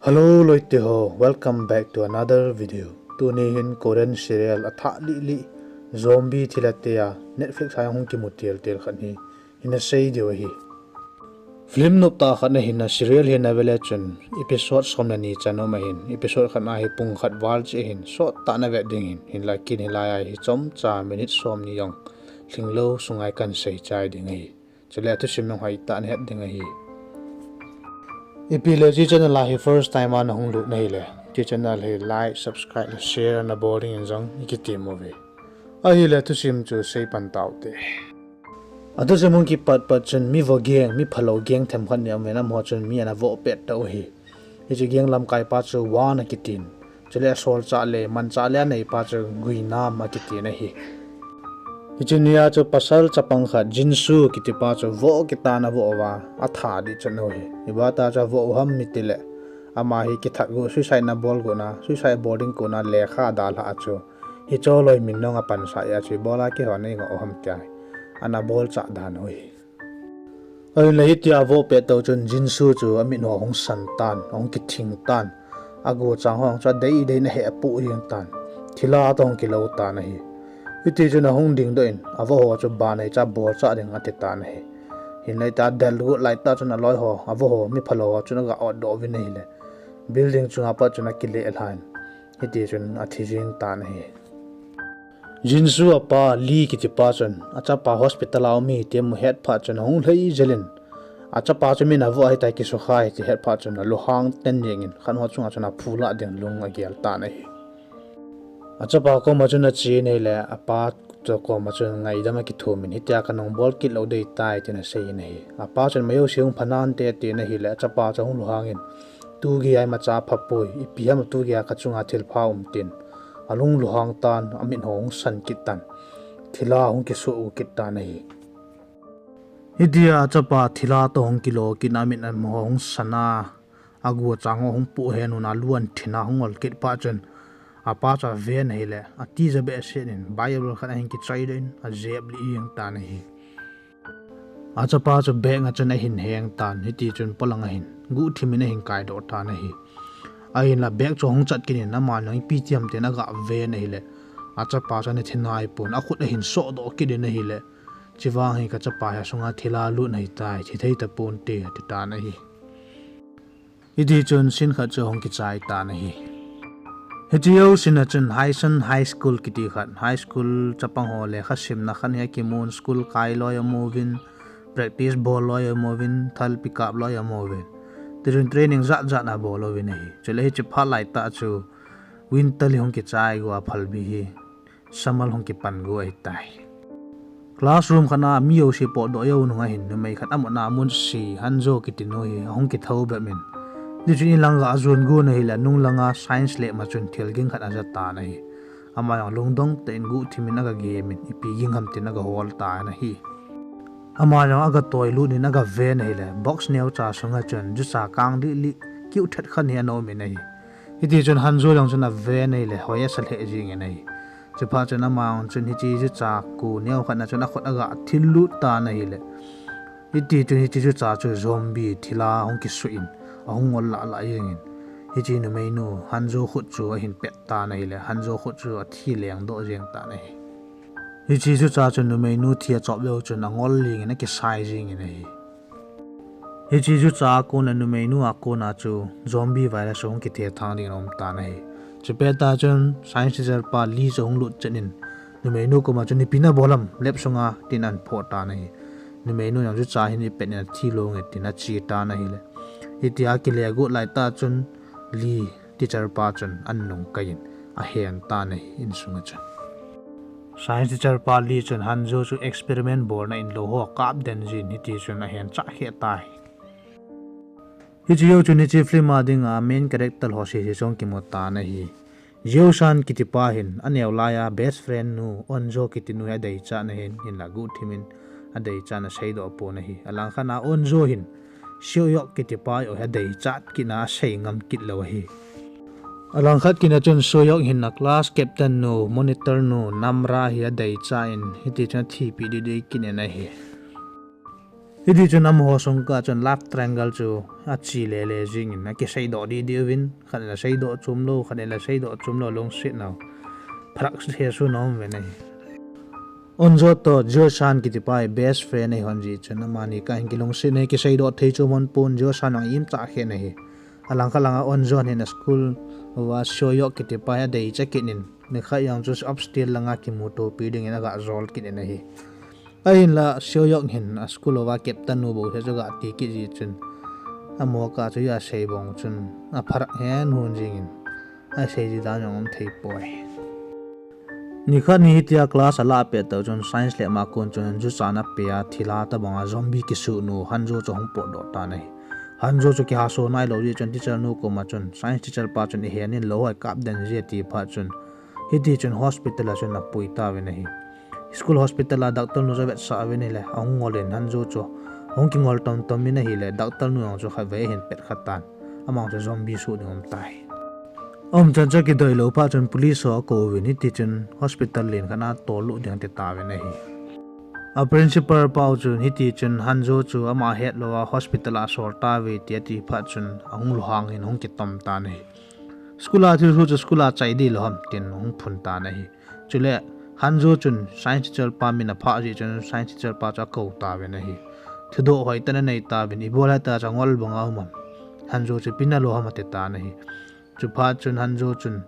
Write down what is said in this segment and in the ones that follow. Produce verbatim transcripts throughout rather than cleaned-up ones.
Hello loite ho, welcome back to another video. Tuni hin Korean serial athah lih lih, zombie thilha tia Netflix a hung kimu tel tel khat hi ina sei diu ahi. Film nop tah khat nahin, serial hi nave le chun episode som le ni chan um ahin, episode khat na hi pung khat val cheh ahin, sot tah nave ding ahin, hinlah kin hilai a hi chomcha minute som ni jong lhinglou sunga hi kan sei chai ding ahi. Chule thusim jong hoitah nahet ding ahi. Ipi le hiche channel a hi first time a nahung lut nahi le, hiche channel hi like, subscribe le share nabol ding in jong ikitem uve. Ahile thusim chu sei pan taute. Athusim hung kipat pat chun mi vo geng, mi phalou geng themkhat ni aum in, amaho chun mi ana vo pet tauve. Hiche geng lamkai pa chu Wan akitin. Chule asolchah le manchah le anei pa chu Guinam akitin ahi. Hiche nia chu pasal chapang khat Jinsu kiti pa chu vo kitan avo uva, atha dih chun ahi. Iba ta chu avo u ham itile, ama hi kithat gu, suicide nabol gu na, suicide bol ding kona lekha dalha a chu, hiche loi min nong apansah a chu, ibola keiho nei ngoh u ham tia ana bolchah dan ahi. Ahinla hitia avo pet tau chun Jinsu chu amit ho hung san tan, hung kithing tan. Agu chang ho chu adei dei na heh apoh jeng tan. Thilha toh hung kilou tan ahi. Hiti chun ahung dingdoh in, avo ho chu banei cha bolchah ding ati tan ahi. Hinlah hitia adel gu laitah chun aloi ho, avo ho, mi phalou ho chun aga otdoh uvin ahile, building chunga pat chun akile lhan. Hiti chun athi jeng tan ahi. Jinsu apa Lee kiti pa chun achapa hospital a um hi ti amu het phat chun ahung lhai jel in, achapa chu min avo ahitai, kisukha ahi ti het phat chun alunghang ten jeng in, khat ho chunga chun aphulah ding lung agel tan ahi. Achapa koma chun achen ahile, apa chu koma chun ngaidam akithum in, hitia kanung bol kit lou dei tai tin asei in ahi. Apa chun majouse hung pha nante tin ahile, achapa chu ahung lunghang in, tugei a imacha aphapoi, ipi ham tugei a kachunga thilpha um tin, alung lunghang tan, amit ho hung san kit tan, thilha hung kisoh u kit tan ahi. Hitia achapa thilha toh hung kilo kit a, amit amaho hung san a, agu chang ho hung poh hen un, alu ahin thin a, ahung ol kit phat chun, apa chu aven ahile, atija behseh in, Bible khat ahin kichoi doh in, ajep lih jeng tan ahi. Achapa chu bag a chun ahin heng tan, hiti chun polang ahin guhthim in ahin kaidoh tan ahi. Ahinla bag chu ahung chat kit in, aman jong ipi ti ham tin aga ven ahile, achapa chu ana thi naipon, akhut ahin sohdoh kit in ahile, chuvang hi kachapa hi asunga thilha lut ahitai, thi thei taponte ati tan ahi. Hiti chun scene khat chu ahung kichai tan ahi. Hiche jousen a chun Haesan High School kiti khat, high school chapang ho lekha simna khat hi akimun, school kai loi amu uvin, practice bol loi amu uvin, thalpi kap loi amu uvin. Tichun training jat jat abol uvin ahi. Chule hiche phat laitah chu winter hi hung kichai go a, phalbi hi summer hung kipan go ahitai. Classroom khat a mi jouse potdoh jou nung ahin, numei khat amutna mun se Hanjo kiti nu hi ahung kithou bep in, tichun inlang aga jon gon ahile, nung langa science lab a chun thil ging khat aja tan ahi. Ama jong lungdong tah in guhthim in aga gem in, ipi ging ham tin aga hol tan ahi. Ama jong aga toilut in aga ven ahile, box neocha sunga chun jucha kang lih lih, kiu thet khat hi ana um in ahi. Hiti chun Hanjo jong chun aven ahile, hoi asa lheh jeng in ahi. Chuphat chun ama jong chun hiche jucha ku neo khat na chun akhut aga thillut tan ahile, hiti chun hiche jucha chu zombie thilha hung kisuh in, ahung ngol lah lah jeng in, hiche numeinu Hanjo khut chu ahin pet tan ahile, Hanjo khut chu athi lengdoh jeng tan ahi. Hiche jucha chun numeinu thi achop leu chun angol jeng in akisai jeng in ahi. Hiche jucha a kona numeinu a kona chu zombie virus ahung kithethang ding in aum tan ahi. Chupet tah chun science teacher pa Lee chu ahung lut chet in, numeinu koma chun ipi nabol ham lab sunga tin ahin phoh tan ahi. Numeinu jong jucha hin ipet in athi lou nge tin ache tan ahile, hitia akile got laitah chun Lee teacher pa chun anung kai in ahen tan ahi insunga chun. Science teacher pa Lee chun Hanjo chu experiment bolna in lou ho kap den jin hiti chun ahen chah kheh tai. Hiche jou chun hiche film a dinga main character ho sese chu ahung kimu tan ahi. Jeosan kiti pa hin aneo laiya best friend nu Eunjo kiti nu hi adeichat na hin, hinla guhthim in adeichat na seidoh pon ahi. Alangkhat na Eunjo hin Seohyuk kiti pa joh hi adeichat kit na asei ngam kit lou ahi. Alangkhat kit na chun Seohyuk hin a class captain nu, monitor nu Namra hi adeichat in hiti chun athipeh dehdeh kit in ahi. Hiti chun amaho sung kah chun love triangle chu achi lele jingin, akiseidoh didi uvin, khat in la seidoh chom lou, khat in la seidoh chom lou, lungsetna pharak hesun aum uvin ahi. Eunjo toh Joshan kitipa hi best friend ahihon jeh chun amani kah hin kilungset in kiseidoh thei chom hon pon, Joshan jong imcha khen ahi. Alangkhat langa Eunjo hin a school uva Seoyok kitipa hi adeicha kit in, nikhat jong chu upstairs langa kimutopi dingin aga jol kit in ahi. Ahinla Seoyok hin a school uva captain nu bou hi chu aga ti kit jeh chun, amaho kah chu asei bang chun apharak hesun jingin, asei ji dan jong um thei poi. Nikhat ni hitia class alah pet tah chun science lab a kon chun juchan apea thilha tobanga zombie kisuh nu Hanjo chu ahung potdoh tan ahi. Hanjo chu kihaso nailou jeh chun teacher nu koma chun science teacher pa chun ihen in lou hoi kap den ji ati phat chun, hiti chun hospital a chun apui tauvin ahi. School hospital a doctor nu chu avetsah uvin ahile ahung ngol in Hanjo chu ahung kingol tomtom in ahile doctor nu jong chu khatvei ahin petkha tan, ama jong chu zombie suh ding um tai. Aumchan chu akidoilou phat chun police ho akouvin, hiti chun hospital len khat a tollut ding ati tauvin ahi. A principal pau chun hiti chun Hanjo chu ama hetlouva hospital a sol tauve ti ati phat chun ahung lunghang in ahung kitom tan ahi. School a thilsoh chu school a chai ding lou ham tin ahung phun tan ahi. Chule Hanjo chun science teacher pa min aphah jeh chun science teacher pa chu akou tauvin ahi. Thudoh hoitah in anei tauvin, ibol hitia chu angol banga um ham, Hanjo chu ipi nalou ham ati tan ahi. Chuphat chun Hanjo chun,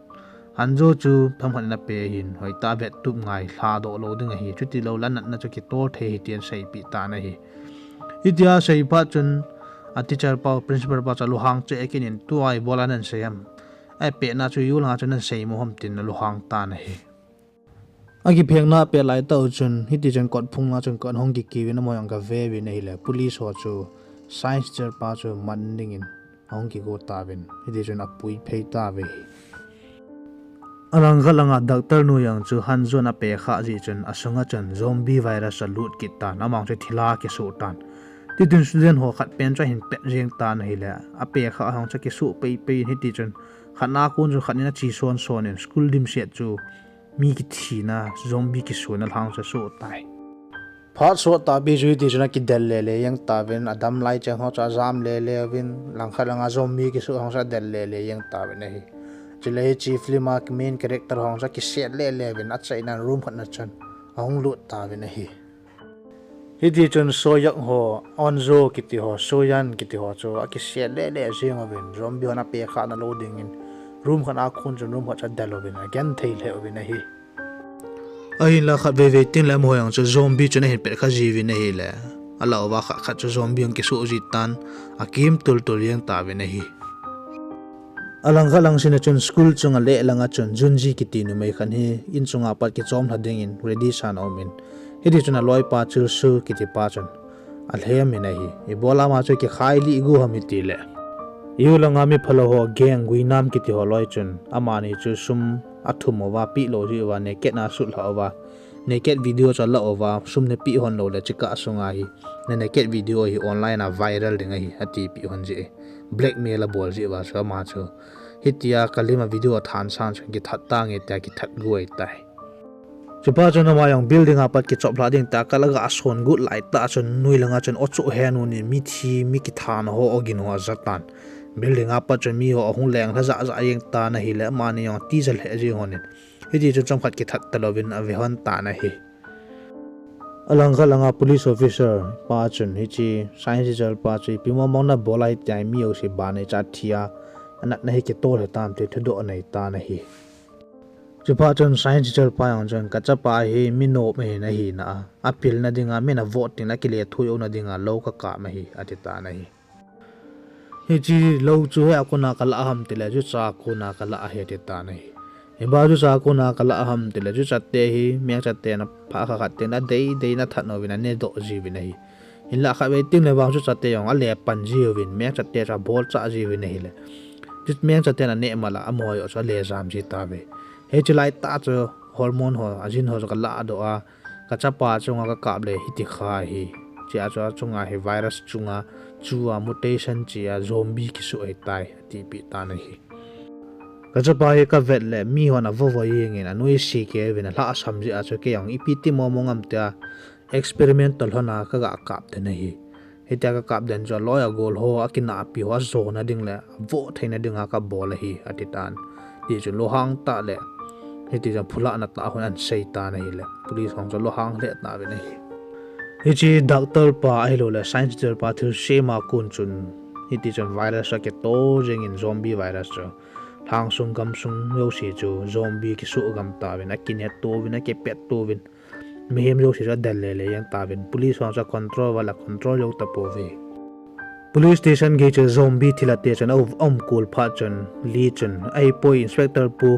Hanjo chu themkhat in ape ahin, hoitah vettup ngai, lhadoh lou ding ahi, chutilou le anatna chu kitol thei ahi tin aseipeh tan ahi. Hitia asei phat chun a teacher pa, principal pa chu alunghang cheh kit in, tua ibol a nansei ham, apehna chu iu langa chu nansei mo ham tin alunghang tan ahi. Akiphengna apeh laitah u chun hiti chun kotphung a chun kot ahung kikiuvin amaho jong agaveuvin ahile police ho chu science teacher pa chu man dingin ahung kigo tauvin, hiti chun apui phei tauve. Alangkhat langa doctor nu jong chu Hanjo in apehkhah jeh chun asunga chun zombie virus alut kit tan, ama jong chu thilha kisuh tan. Tichun student ho khat pen chu ahin pet jeng tan ahile, apehkhah jong chu akisuh peipei in, hiti chun khat a kon chun khat in ache sonson in school dimset chu mi kithina, zombie kisuhna lhang chu asoh tai. Phat sot tahpi chu hiti chun akidel lele jeng tauvin, adam lai cheng ho chu ajam lele uvin, langkhat langa zombie kisuh jong chu adel lele jeng tauvin ahi. Chule hiche film a main character ho jong chu akiset lele uvin, achaina room khat na chun ahung lut tauvin ahi. Hiti chun Seoyok ho, Eunjo kiti ho, Seoyan kiti ho chu akiset lele jeng uvin, zombie hon apehkhah na lou dingin room khat a kon chun room khat chu adel uvin, agenthei lheh uvin ahi. Ahinla khatvei vei tengle amaho jong chu zombie chun ahin petkha jiuvin ahile, alah uva khat khat chu zombie hung kisuh ji tan, akim tultul jeng tauvin ahi. Alangkhat lang sina chun school chunga leh langa chun Junji kiti numei khat hi in chunga pat kichom lha dingin ready san aumin, hiti chun aloipa Chulsu kitipa chun alhem in ahi. Ibola ama chu kikhai lih gu ham itile, U langa mi phalou ho gang Guinam kiti ho loi chun amani chu sum athum uva, pehlou jeh uva naked a shoot lhah uva, naked video chu alah uva, sum napeh hon loule chikah sunga hi na naked video hi online a viral ding ahi atipeh hon jeh, blackmail abol jeh uva chu ama chu hitia kalim a video athan sang chun kithat tange tia kithat gu ahitai. Chuphat chun ama jong building a pat kichop lhah ding tia kal aga son got laitah chun noi langa chun o chu hen un in mithi, mi kithana ho ogin ho ajatan. Building a pat chun miho ahung lenglha jahjah jeng tan ahile amani jong atija lheh jeng hon in, hiti chun chomkhat kithat talouvin ave hon tan ahi. Alangkhat langa police officer pa chun hiche science teacher pa chu ipi mong mong nabol ahi tia mi jouse ban ahi cha thi a, anatna hi kitol hitam ti thudoh anei tan ahi. Chuphat chun science teacher pa jong chun kachapa hi mi nom ahin, ahina a, apilna dinga, min avote tengle akilethuh jouna dinga lou kakap ahi ati tan ahi. Hiche lou chu hoi a kona kalah ham tile jucha kona kalah ahi ati tan ahi. Hiba jucha kona kalah ham tile juchate hi mengchaten aphah kha khat tengle adei dei in athat uvin anedoh jiuvin ahi. Hinla khatvei tengle vang juchate jong ale pan jiuvin, mengchate chu abolchah jiuvin ahile, mengchaten aneh mal a amaho joh chu ale jam ji tauve. Hiche laitah chu hormone ho, a gene ho chu kalahdoh a, kachapa chunga kakap le hiti kha ahi. Chea chu achunga hi virus chunga chua mutation chea zombie kisuh ahitai atipeh tan ahi. Kachapa hi kavet le mihon avovo jengin anoise kei uvin, alhahsam jeh a chu kei jong ipi ti mong mong ham tia experiment toh lhona kaga kap den ahi. Hitia kakap den chu aloi agol ho, akinahpi ho, ajona ding le avoh theina dinga kabol ahi, ati tan. Tichun lunghang tah le, hitichun phulahna tah hon asei tan ahile, police hon chu lunghang lheh tauvin ahi. Hiche doctor pa ahilou le science teacher pa thilsem a kon chun, hitichun virus akitol jengin zombie virus chu. Lhangsung gamsung jouse chu zombie kisoh gam tauvin, akinetto uvin, akipetto uvin. Mihem jouse chu adel lele jeng tauvin. Police hon chu acontrol val a control jou tapouve. Police station gei chu zombie thilha te chun aum, aumkol phat chun, Lee chun, ahipoi Inspector pu,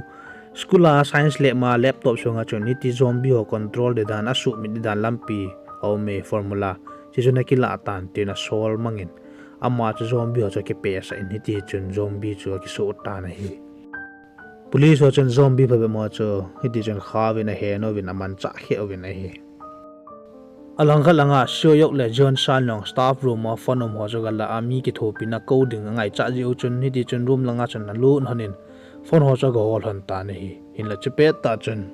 school a science lab ma laptop sunga chun, hiti zombie ho control ding dan, asuhmit ding dan lampi aume, formula. Hichu nakilah tan tin asol mangin. Ama chu zombie ho chu akipehsah in, hitichun zombie chu akisoh tan ahi. Police ho chun zombie phabep ho chu hitichun khauvin ahen uvin amanchah kheh uvin ahi. Alangkhat langa Seo Hyuk le Jeon San jong staff room a phone um ho chu gala a mi kithopina kou ding angaichat jeh u chun hitichun room langa chun alut lhonin phone ho chu agahol lhon tan ahi. Hinla chupet tah chun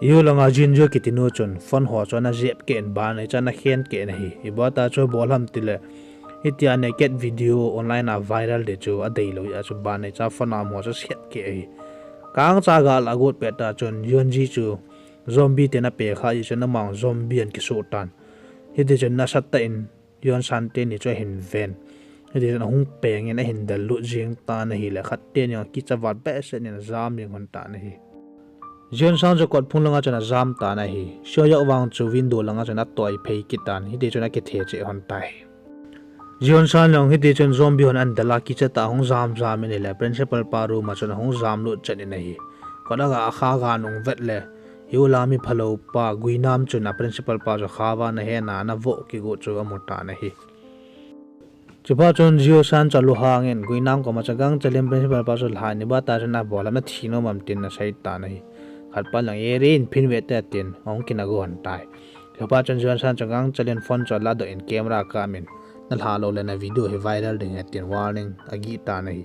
Yoo langa Jin Joo kitinu chun phone ho chu ana jep keh in banei cha ana khen keh in ahi. Ibola chu bol ham tile, hitia naked video online a viral ding chu adeilou jeh a chu banei cha phone a um ho chu set keh ahi. Kangcha galah agot pet tah chun Yeon Ji chu zombie ten apekha jeh chun amang zombie in akisoh tan. Hitichun nasatah in Yeon San teni chu ahin ven. Hitichun ahung pengin ahin dellut jeng tan ahile khat teni jong akicha val behseh in ajam jeng lhon tan ahi. Jeon San chu kotphung langa chun ajam tan ahi. Seo Hyuk vang chu window langa chun atoi phei kit tan, hitichun akithe cheh lhon tai. Jeon San jong hitichun zombie hon ahin del a kichatah ahung jam jam in ahile principal pa room a chun ahung jamlut chet in ahi. Kot aga kha ga nung vet le, Yoo langa mi phalou pa Guinam chun a principal pa chu khauva ana hena, ana voh kigot chu amu tan ahi. Chuphat chun Jeon San chu alunghangin Guinam koma chu gangchalin principal pa chu lhai in ibola chun abol ham, nathi nom am tin asei tan ahi. Khatpa lang, "Ye rin phin ve te," tin ahung kinagon tai. Chuphat chun Jeon San chu gangchalin phone chu aladoh in camera akap in, "Nalha lou le na video hi viral ding ahi," tin warning agih tan ahi.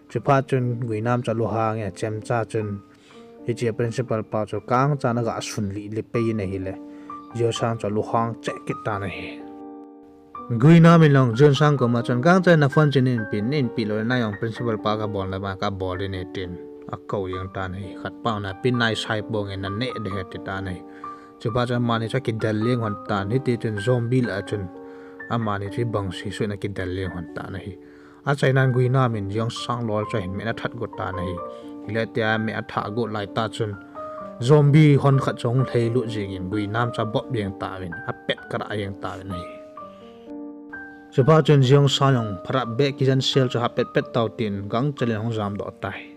Chuphat chun Guinam chu alunghangin achemcha chun hiche principal pa chu kangchan aga sunlih lih pei in ahile, Jeon San chu alunghang cheh kit tan ahi. Guinam in jong Jeon San koma chun, "Gangchalin na phone chu neipe in, neipe lou le na jong principal pa kabolna banga kabol ding ahi," tin akou jeng tan ahi. Khatpa na pin nai sai ponge, naneh ding ahi ati tan ahi. Chuphat chun amani chu akidel jeng lhon tan, hitichun zombie lah a chun amani chu ibang sese in akidel jeng lhon tan ahi. Achainan Guinam in Jeon San lol chu ahin met athat got tan ahi. Hile tia met athat got laitah chun zombie hon khat chu ahung lheilut jengin Guinam chu abop jeng tauvin, apet karah jeng tauvin ahi. Chuphat chun Jeon San jong pharap beh kijen sel chu hapet pet tau tin gangchalin ahung jamdoh tai.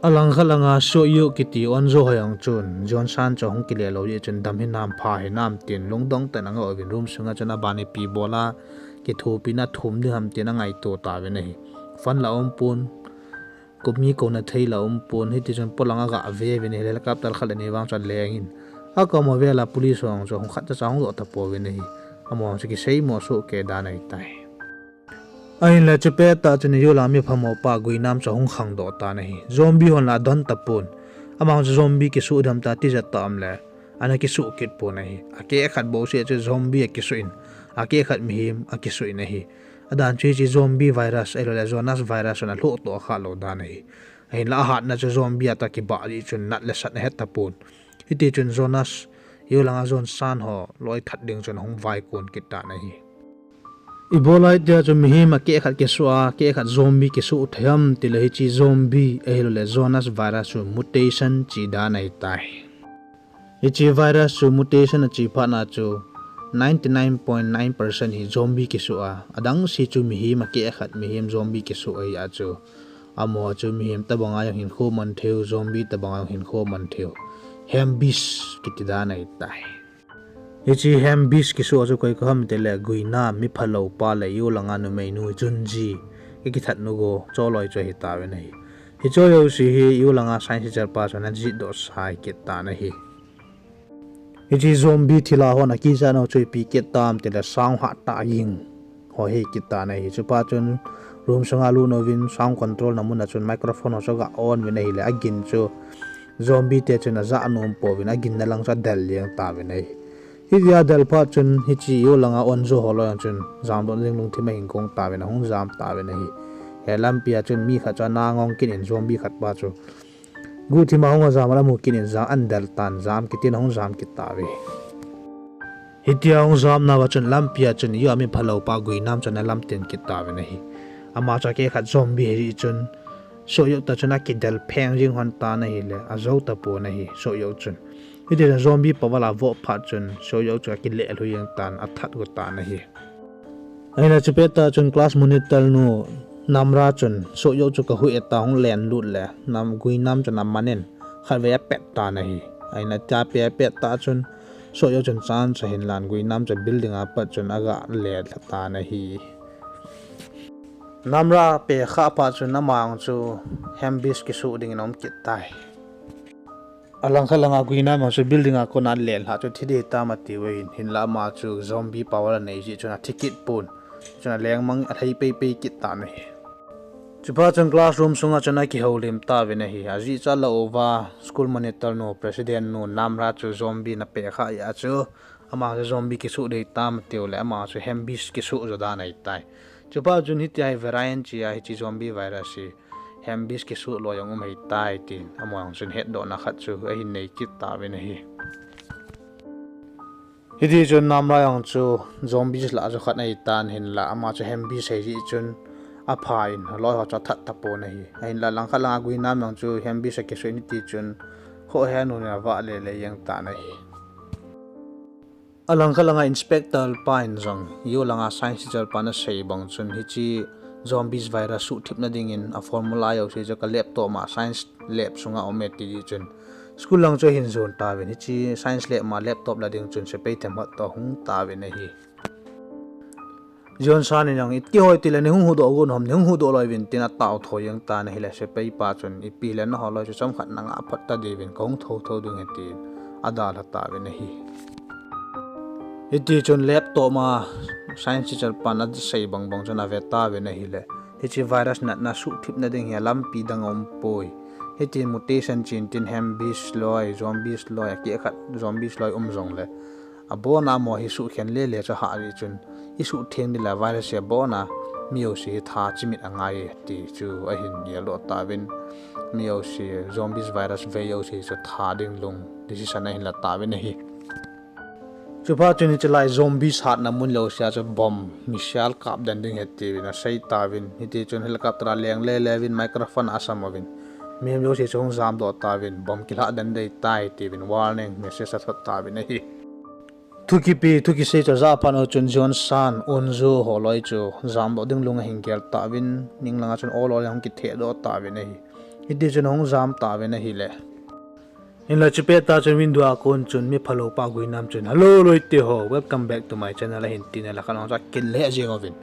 Alangkhat langa Seo Hyuk kiti Wonjo ho jong chun Jeon San chu ahung kile lou jeh chun dam hinam pha hinam tin lungdong tah in angah uvin room sunga chun abaneipi bol a kithopina thum ding ham tin angaito tauvin ahi. Phone la umpon, kou mi kouna thei la umpon, hitichun polang aga ve uvin ahile helicopter khat le ni vang chu alengin, akom vel a police ho jong chu hung khatcha ahung doh tapouvin ahi. Amaho chu kiseimo sohkei dan ahitai. Ahinla chupet tah chun Yoo langa mi phamo pa Guinam chu ahung khangdoh tan ahi. Zombie hon la adon tapon. Amang chu zombie kisoh ding ham tia tijat tah um le, ana kisoh kit pon ahi. Akeh khat bouseh chu zombie akisoh in, akeh khat mihem akisoh in ahi. Adan chu hiche zombie virus ahiloule Jonas virus hon alhoh toh khah lou dan ahi. Ahinla ahatna chu zombie a toh kibah jeh chun nat le sat ahet tapon. Hitichun Jonas, Yoo langa Jeon San ho loi that ding chun ahung vaikon kit tan ahi. Ibola hitia chu mihem akeh khat kisoh a, akeh khat zombie kisoh thei ham tile hiche zombie ahiloule Jonas virus chu mutation che dan ahitai. Hiche virus chu mutation ache phatna chu ninety nine point nine percent hi zombie kisoh a, adang se chu mihem akeh khat mihem zombie kisoh ahi a chu. Amaho chu mihem tobanga jong hinkho man theiu, zombie tobanga jong hinkho man theiu. Hem beast kiti dan ahitai. Hiche hem beast kisoh chu koi koi ham tile Guinam mi phalou pa le Yoo langa numeinu Junji, akithat nu go choloi chu ahitauvin ahi. Hiche jouse hi Yoo langa science teacher pa chun ana jihdoh sai kit tan ahi. Hiche zombie thilha hon akichat nau chu ipi kit tam tile sound hattah ging ho hi kit tan ahi. Chuphat chun room sunga lut uvin sound control na muna chun microphone ho chu aga on uvin ahile agin chu zombie te chun ajah nom pouvin aginna lang chu adel jeng tauvin ahi. Hitia adel phat chun hiche U langa Eunjo holoi jong chun jamdoh ding lungthim ahin gong tauvin ahung jam tauvin ahi. Hiche lampia chun mi khat chu ana ngong kit in zombie khat pa chu guhthim a hung ajam a amu kit in jam ahin del tan jam kit in ahung jam kit tauve. Hitia ahung jamnauva chun lampia chun U a mi phalou pa Guinam chu ana lamtin kit tauvin ahi. Ama chu akeh khat zombie ahi jeh chun Seok-yeok toh chun akidel pheng jing lhon tan ahile, ajou tapon ahi, Seok-yeok chun. Hiti chun zombie power avoh phat chun, Seok-yeok chu akileh lhu jeng tan, athat got tan ahi. Ahinla chupet tah chun class monitor nu, Namra chun, Seok-yeok chu kahuh e tia hung len lut le, Nam, Guinam chun aman in, khatvei apet tan ahi. Ahinla tia pet, apet tah chun, Seok-yeok chun chance ahin lan, Guinam chu building a pat chun aga lelha tan ahi. Namra pet khah phat chun ama jong chu Hembis kisuh dingin aum kit tai. Alangkhat langa Guinam jong chu building a kona lelha chu thi ding ahitam atiuvin, hinla ama chu zombie power anei jeh chun athi kit pon. Chun alengmang alhai peipei kit tan ahi. Chuphat chun classroom sunga chun akihoulim tauvin ahi. Ajeh chu alah uva school monitor nu, president nu, Namra chu zombie ana pet khah jeh a chu ama chu zombie kisuh ding ahitam atiule ama chu Hembis kisuh jo dan ahitai. Chuphat chun hitia hi variant chia hiche zombie virus hi Hembis kisuh loi jong um ahitai tin amaho jong chun hetdohna khat chu ahin nei kit tauvin ahi. Hiti chun Namra jong chu zombies lah a chu khat ahitan hinla ama chu Hembis ahi jeh chun apha in aloi ho chu athat tapon ahi. Ahinla langkhat langa Guinam jong chu Hembis akisuh in hiti chun khohe nun in avah lele jeng tan ahi. Alangkhat langa inspector pa in jong U langa science teacher pa in asei bang chun hiche zombies virus suhthipna dingin a formula jouse chu ka laptop ma science lab sunga aume ati jeh chun school lang chu ahin jon tauvin hiche science lab ma laptop la ding chun sepai themkhat toh ahung tauvin ahi. Jeon San in jong, "Iti hoi tile nei hung huhdoh got ham, nei hung huhdoh loi uvin," tin atao thou jeng tan ahile sepai pa chun, "Ipi le nangho loi chu chomkhat nangah phot tadiuvin kahung thou thou ding ahi," tin adalha tauvin ahi. Hiti chun laptop ma science teacher pan asei bang bang chun ave tauvin ahile, hiche virus natna suhthipna ding hi alampi dang aumpoi. Hitin mutation chen tin Hembis loi, zombies loi, akeh khat zombies loi um jongle abona amaho hi suhkhen lele chu ahah jeh chun, isuhtheng ding le virus hi abona mi jouse hi tha chimit angai e ti chu ahin geldoh tauvin, mi jouse, zombies virus vei jouse chu tha ding lung decision ahin la tauvin ahi. Chuphat chun hiche lai zombies hatna mun jousea chu bomb, missile kap den ding ahi tiuvin asei tauvin, hiti chun helicopter a leng lele uvin microphone asam uvin, mihem jouse chu hung jamdoh tauvin, bomb kilhah den ding ahitai tiuvin warning message athot tauvin ahi. Thu kipe, thu kisei chu ajah phat u chun Jeon San, Eun Joo holoi chu jamdoh ding lung ahin gel tauvin, ning langa chun ol ol in ahung kithehdoh tauvin ahi. Hiti chun ahung jam tauvin ahile, hinla chupet tah chun window a kon chun mi phalou pa Guinam chun, "Hello loite ho, welcome back to my channel," ahin tin ahile khat jong chu akile jeng uvin.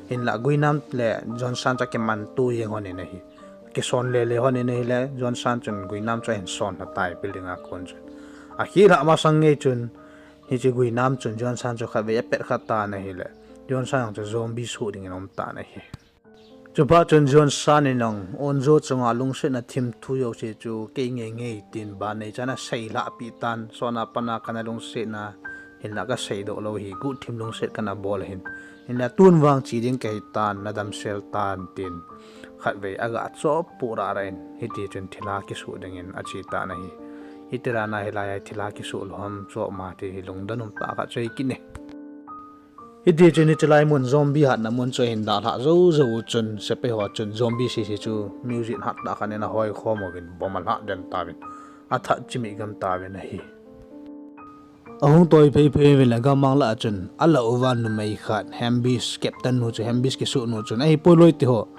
Hinla Guinam le Jeon San chu akimanto jeng lhon in ahi. Akison lele lhon in ahile Jeon San chun Guinam chu ahin sonlha tai building a kon chun. Akilhah masang ngei chun hiche Guinam chun Jeon San chu khatvei apet kha tan ahile Jeon San jong chu zombie suh dingin aum tan ahi. Chuphat chun Jeon San in jong Eun Joo chunga lungsetna thim thu jouse chu kei ngei ngei tin ban neichan aseilhah peh tan, sona pana kana lungsetna hinla kaseidoh lou ahi, guhthim lungset kana bol ahin, hinla tun vang che ding kahi tan, nadamsel tan tin khatvei aga chohpoh rah rah in, hiti chun thilha kisuh dingin ache tan ahi. Iti dana hilai a thilha kisuh lou ham chohma ti hi lungdon um tah khat chu ahi kit e. Hiti chun hiche lai mun zombie hatna mun chu ahin dalhah jou jou u chun sepai ho chun zombie sese chu music hat tah khat in ahoi khom uvin bomb alhah den tauvin, athat chimit gam tauvin ahi. Ahung toi phei phei uvin le gammang lah a chun alah uva numei khat Hembis, captain nu chu, Hembis kisuh nu chun, "Ahipoi loite ho,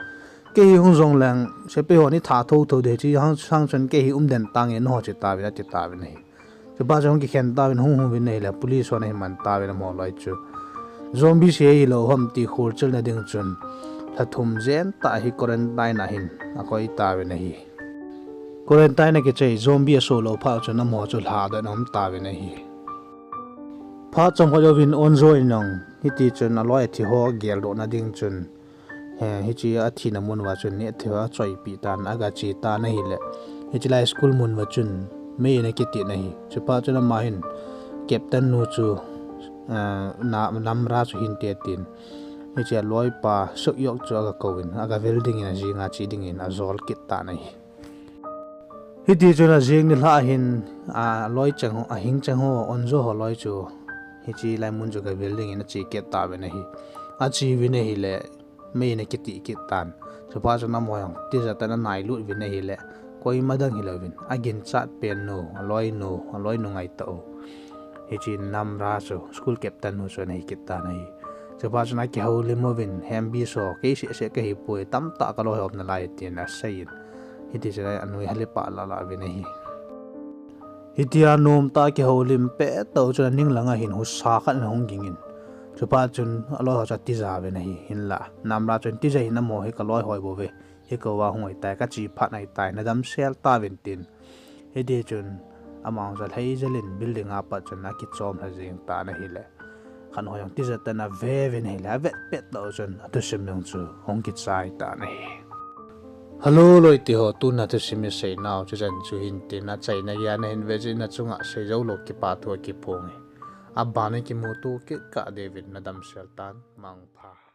kei hi hung jong leng sepai hon eitha thou thou ding ahi, chuche sang chun kei hi um den tange nangho," che tauvin ati tauvin ahi. Chupa chu hung kikhen tauvin ahung hung uvin ahile police hon ahin man tauvin amaho loi chu zombie se hilou ham ti kholchilna ding chun lha thum jen tah hi quarantine a hin akoi tauvin ahi. Quarantine a kichai zombie aso lou phat chun amaho chu lhadoh in aum tauvin ahi. Phat chomkhat jouvin Eun Joo in jong hiti chun aloi athi ho geldohna ding chun, eh, hiche athina mun uva chun nehthei ho achoipeh tan agache tan ahile, hiche lai school mun uva chun mei in akiti in ahi. Chuphat chun ama hin captain nu chu Namra chu hinte tin, hiche aloipa Suk Yok chu aga kouvin, aga vil dingin, ajinga che dingin ajol kit tan ahi. Hiti chun ajing nilhah hin, aloi chang ho, ahing chang ho, Eunjo ho loi chu, hiche lai mun chu gavil dingin ache kit tauvin ahi. Acheuvin ahile, mei in akitih kit tan. Chuphat chun amaho jong tijat in anailut uvin ahile, koima dang hilouvin, aginchat pen nu, aloinu, aloinu ngaitah u, hiche Namra chu, school captain nu chu ana hi kit tan ahi. Chuphat chun akihoulim uvin, Hembi so, kei sehseh kahipoi, tamtah kaloi ho um nalai tin aseiyin. Hiti chun anui hal ipah lahlah uvin ahi. Hitia nomtah a kihoulim pettah u chun aning langa hin husa khat ana hung gingin. Chuphat chun aloi ho chu atija uvin ahi, hinla Namra chun tija hih in, amaho hi kaloi ho ahibouve, hikouva hung ahitai, kache phat ahitai, nadamsel tauvin tin. Hiti chun ama jong chu lhaijelin building a pat chun akichom lha jeng tan ahile, khat ho jong tijat in aveuvin ahile, avet pettah u chun athusim jong chu hung kichai tan ahi. Hello loite ho, tuna thusim iseinau chu chan chu hin tin, achaina geiya nahin vet jeh in nachunga seijoulou kipathu akiphong e. Aban a kimuto kit kah diuvin nadamsel tan, mangpha.